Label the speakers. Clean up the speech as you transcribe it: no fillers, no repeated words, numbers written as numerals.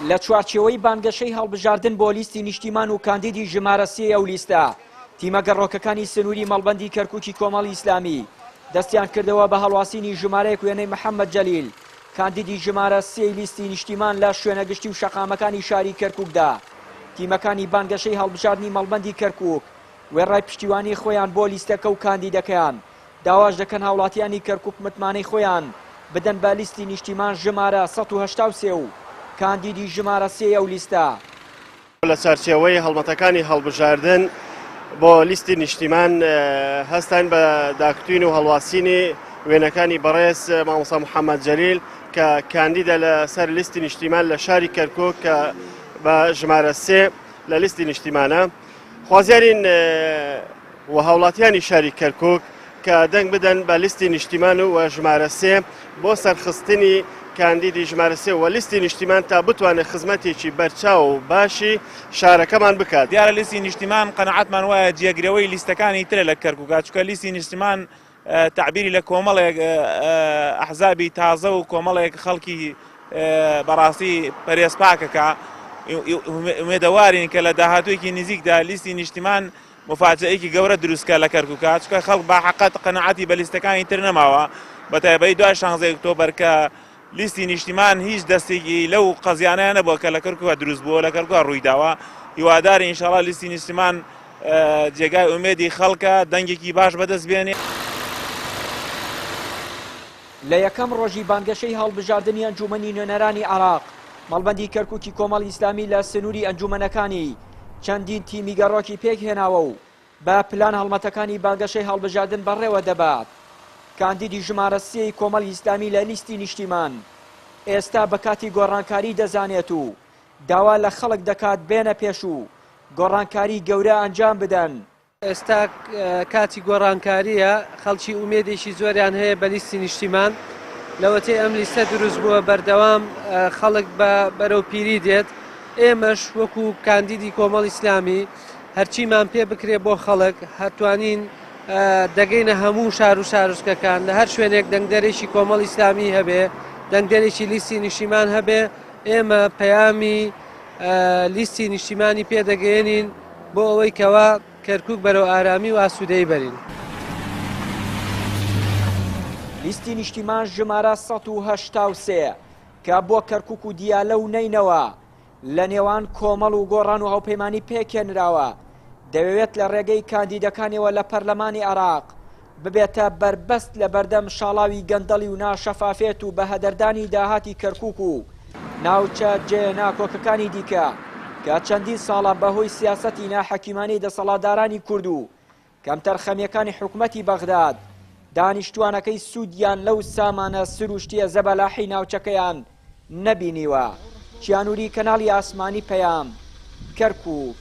Speaker 1: لە چوارچێوەی بانگەشەی هەڵبژاردن بۆ لیستی نیشتیمان و کاندیدی ژمارە سێی ئەو لیستە، تیمە گەڕۆکەکانی سنووری مەڵبەندی کەرکووکی کۆمەڵی ئیسلامی دەستیان کردەوە بە هەڵواسینی ژمارەیەک وێنەی محەممەد جەلیل، کاندیدی ژمارە سێی لیستی نیشتیمان لە شوێنە گشتی و شەقامەکانی شاری کەرکووکدا. تیمەکانی بانگەشەی هەڵبژاردنی مەڵبەندی کەرکووک وێڕای پشتیوانی خۆیان بۆ لیستەکە و کاندیدەکەیان، داواش دەکەن هاوڵاتیانی کەرکوک متمانەی خۆیان بدەن بە لیستی نیشتیمان ژمارە 183 و کاندیدی ژمارە سێی ئەو لیستە.
Speaker 2: لە چارچێوەی هەڵمەتەکانی هەڵبژاردن بۆ لیستی نیشتیمان هەستاین بە داکوتین و هەڵواسینی وێنەکانی بەڕێز مامۆستا محەممەد جەلیل کە کاندیدە لەسەر لیستی نیشتیمان لە شاری کەرکوک کە بە ژمارە سێ لە لیستی نیشتیمانە خوازیارین و هاوڵاتیانی شاری کەرکوک کە دەنگ بدەن بە لیستی نیشتیمان و ژمارە سێ بۆ سەرخستنی کاندیدی ژمارە سێ و لیستی نیشتیمان تا بتوانێت خزمەتێکی بەرچاو و باشی شارەکەمان بکات.
Speaker 3: دیارە لیستی نیشتیمان قەناعەتمان وایە جێگرەوەی لیستەکانی ترە لە کەرکوکا، چونکە لیستی نیشتیمان تەعبیری لە کۆمەڵێک ئەحزابی تازە و کۆمەڵێک خەڵکی بەڕاستی پەرێز پاکەکە ئومێدەوارین کە لە داهاتوویەکی نزیکدا لیستی نیشتیمان موفاجەئەیەکی گەورە دروست کا لە کەرکوکا چونکە خەڵک بە حەقەت قەناعەتی بە لیستەکانی تر نەماوە بە تایبەتی دوای شانزەی ئۆکتۆبەر کە لیستی نیشتیمان هیچ دەستێکی لەو قەزیانەیە نەبووە کە لە کەرکوکا دروست بووە لە کەرکوکا ڕوویداوە هیواداری ئینشاڵا لیستی نیشتیمان جێگای ئومێدی خەڵکە دەنگێکی باش بەدەست بێنێ.
Speaker 1: لە یەکەم ڕۆژی بانگەشەی هەڵبژاردنی ئەنجوومەنی نوێنەرانی عێراق، مەڵبەندی کەرکووکی کۆمەڵی ئیسلامی لە سنووری ئەنجوومەنەکانی چەندین تیمی گەڕۆکی پێکهێناوە و بە پلان هەڵمەتەکانی بانگەشەی هەڵبژاردن بەڕێوە دەبات. کاندیدی ژمارە سێی کۆمەڵی ئیسلامی لە لیستی نیشتیمان ئێستا بە کاتی گۆڕانکاری دەزانێت و داوا لە خەڵک دەکات بێنە پێش و گۆڕانکاری گەورە ئەنجام بدەن.
Speaker 4: ئێستا کاتی گۆڕانکارییە، خەڵکی ئومێدێکی زۆریان هەیە بە لیستی نیشتیمان، لەوەتەی ئەم لیستە دروست بووە بەردەوام خەڵک بە بەرەو پیری دێت، ئێمەش وەکو کاندیدی کۆمەڵ ئیسلامی هەرچیمان پێ بکرێ بۆ خەڵک هەتوانین دەگەینە هەموو شار و شارۆچکەکان، لە هەر شوێنێک دەنگدەرێکی کۆمەڵ ئیسلامی هەبێ، دەنگدەرێکی لیستی نیشتیمان هەبێ، ئێمە پەیامی لیستی نیشتیمانی پێ دەگەیەنین بۆ ئەوەی کەوا کەرکوک بەرەو ئارامی و ئاسوودەیی بەرین.
Speaker 1: لیستی نیشتیمان ژمارە 183 کە بۆ کەرکوک و دیالە و نەینەوا لە نێوان کۆمەڵ و گۆڕان و هاوپەیمانی پێکهێنراوە، دەیەوێت لە ڕێگەی کاندیدەکانیەوە لە پەرلەمانی عێراق ببێتە بەربەست لە بەردەم شاڵاوی گەندەڵی و ناشەفافێت و بەهەدەردانی داهاتی کەرکوک و ناوچە جێ ناکۆکەکانی دیکە کە چەندین ساڵە بەهۆی سیاسەتی ناحەکیمانەی دەسەڵاتدارانی کورد و کەمتەرخەمییەکانی حکومەتی بەغداد دانیشتوانەکەی سوودیان لەو سامانە سروشتییە زەبەلاحەی ناوچەکەیان نەبینیوە. چیانوری کەناڵی ئاسمانی پەیام، کەرکوک.